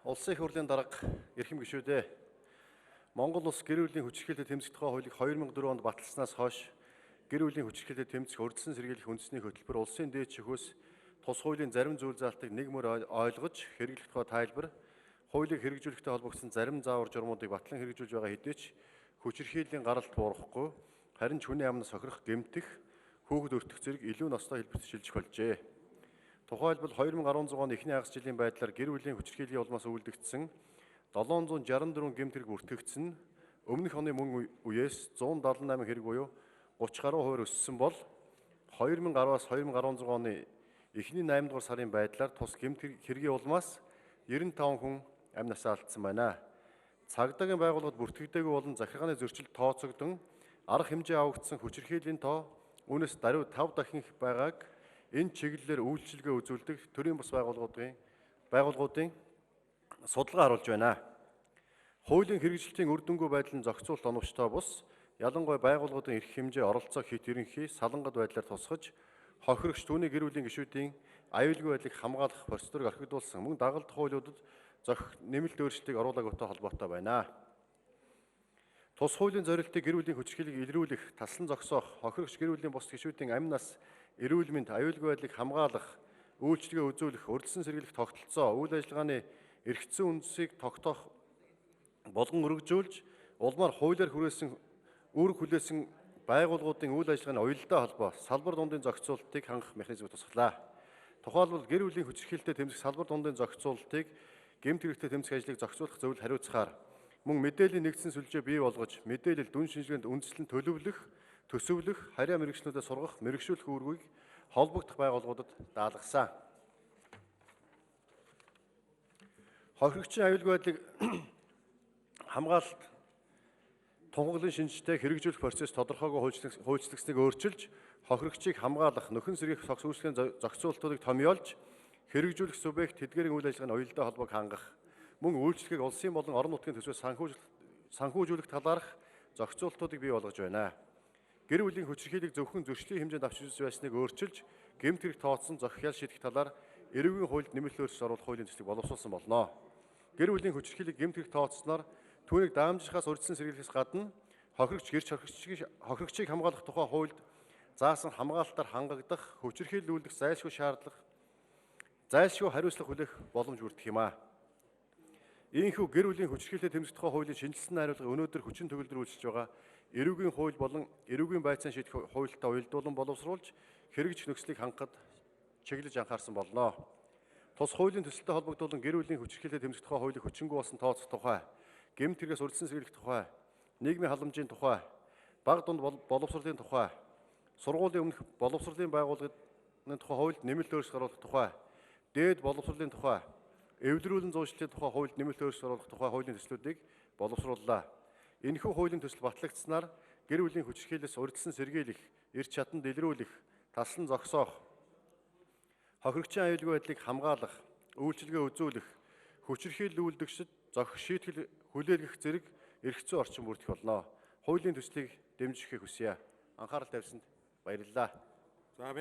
Улсын их хурлын дарга, эрхэм гишүүдээ, Монгол улс гэр бүлийн хүчирхийлэлд тэмцэх тухай хуулийг 2004 онд баталснаас хойш гэр бүлийн хүчирхийлэлд тэмцэх, урьдчилан сэргийлэх үндэсний хөтөлбөр, улсын дээд шөхөөс тус хуулийн зарим зүйл заалтыг нэг мөр ойлгож хэрэглэх тухай тайлбар, хуулийг хэрэгжүүлэхтэй холбогдсон зарим заавар журмуудыг батлан хэрэгжүүлж байгаа хэдий ч хүчирхийллийн гаралт буурахгүй, харин ч хүний амнаас сохирох, гэмтэх, хүүхэд өртөх зэрэг илүү ностой хэлбэрт шилжих болжээ. Тухайлбал 2016 оны эхний хагас жилийн байдлаар гэр бүлийн хүчирхийллийн улмаас үйлдэгдсэн 764 гэмт хэрэг бүртгэгдсэн нь өмнөх оны мөн үеэс 178 хэрэг буюу 30 гаруй хувиар өссөн бол 2010-аас 2016 оны эхний 8 дугаар сарын байдлаар тус гэмт хэргийн улмаас 95 хүн амь насаа алдсан байна. Цагдаагийн байгууллагад бүртгэгдээгүй болон захиргааны зөрчилд тооцогдсон арга хэмжээ авагдсан хүчирхийллийн тоо үүнээс даруй 5 дахин их байгааг энэ чиглэлээр үйлчилгээ үзүүлдэг төрийн бус байгууллагуудын судалгаа харуулж байна. Хуулийн хэрэгжилтийн үр дүнгүй байдал нь зохицуулалт оновчтой бус, ялангуяа байгууллагуудын эрх хэмжээ, оролцоо хэт ерөнхий салангат байдлаар тусгаж, хохирогч түүний гэр бүлийн гишүүдийн аюулгүй байдлыг хамгаалах процедурыг орхигдуулсан мөн дагалдах хуулиудад зохих нэмэлт өөрчлөлтийг оруулаагүйтэй холбоотой байна. Тус хуулийн зорилтыг гэр бүлийн хүчирхийллийг илрүүлэх, таслан зогсоох, хохирогч гэр бүлийн бус гишүүдийн амь нас, эрүүл мэнд, аюулгүй байдлыг хамгаалах, үйлчилгээ үзүүлэх, урьдчилан сэргийлэх тогтолцоо, үйл ажиллагааны эргэцсэн үндсийг тогтоох болгон өргөжүүлж, улмаар хуулиар хүрээсэн үүрэг хүлээсэн байгууллагуудын үйл ажиллагааны уялдаа холбоо, салбар дундын зохицуултыг хангах механизмыг тусгалаа. Тухайлбал гэр бүлийн хүчирхийлэлтэй тэмцэх салбар дундын зохицуултыг гэмт хэрэгтэй тэмцэх ажлыг зохицуулах зөвлөл хариуцахаар мөн мэдээллийн нэгдсэн сүлжээ бий болгож, мэдээлэл дүн шинжилгээнд үндэслэн төлөвлөх, төсөвлөх, харьяа мэргэжлүүдэд сургах, мэргэшүүлэх үүргийг холбогдох байгууллагуудад даалгасан. Хохирогчийн аюулгүй байдлыг хамгаалалт тунхаглалын шинжтэй хэрэгжүүлэх процесс тодорхойгүй хуульчлагдсаныг өөрчилж, хохирогчийг хамгаалах, нөхөн сэргээх согс үйлчлэгийн зохицуултуудыг томьёолж, хэрэгжүүлэх субъект тэдгээрийн үйл ажиллагааны уялдаа холбоог хангах, мөн үйлчлэгийг улсын болон орон нутгийн төсвөөс санхүүжүүлэх талаарх зохицуултуудыг бий болгож байна. Гэр бүлийн хүчирхийллийг зөвхөн зөрчлийн хэмжээнд авч үзэж байсныг өөрчилж, гэмт хэрэг тооцсон зохиол шийдэх талаар эрүүгийн хуульд нэмэлт өөрчлөлт оруулах хуулийн төслийг боловсруулсан болно. Гэр бүлийн хүчирхийллийг гэмт хэрэг тооцсноор түүнийг даамжихаас урьдчилан сэргийлэхээс гадна хохирогч гэрч хохирогчийг хамгаалах тухай хуульд заасан хамгаалалтаар хангагдах хүчирхийлэл үйлдэх зайлшгүй шаардлага, зайлшгүй хариуцлага хүлээх боломж бүрдэх юм аа. Ийхүү гэр бүлийн хүчирхийлэлд тэмцэх тухай хуулийн шинжилсэн найруулгыг өнөөдөр хүчин төгөлдөр үйлчилж байгаа эрүүгийн хууль болон эрүүгийн байцаан шийдэх хуультай уялдуулан боловсруулж хэрэгжих нөхцөлийг хангахад чиглэж анхаарсан болно. Тус хуулийн төсөлтэй холбогдуулан гэр бүлийн хүчирхийлэлд тэмцэх тухай хуулийг хүчингүй болсон тооцох тухай, гэмт хэрэгээс урьдчилан сэргийлэх тухай, нийгмийн халамжийн тухай, баг дунд боловсролын тухай, сургуулийн өмнөх боловсролын байгууллагын тухай хуульд нэмэлт өөрчлөлт оруулах тухай, дээд боловсролын тухай, эвлэрүүлэн зуушлын тухай хуульд нэмэлт өөрчлөлт оруулах тухай хуулийн төслүүдийг боловсрууллаа. Энэхүү хуулийн төсөл батлагдсанаар гэр бүлийн хүчирхийлэлээс урьдчилан сэргийлэх, эрч чадан дэлгэрүүлэх, таслан зогсоох, хохирогчийн аюулгүй байдлыг хамгаалах, үйлчилгээ үзүүлэх, хүчирхийлэл үйлдэгчид зохих шийтгэл хүлээлгэх зэрэг эрх зүйн орчин бүрдэх болно. Хуулийн төслийг дэмжихийг хүсье. Анхаарал тавьсанд баярлалаа. За,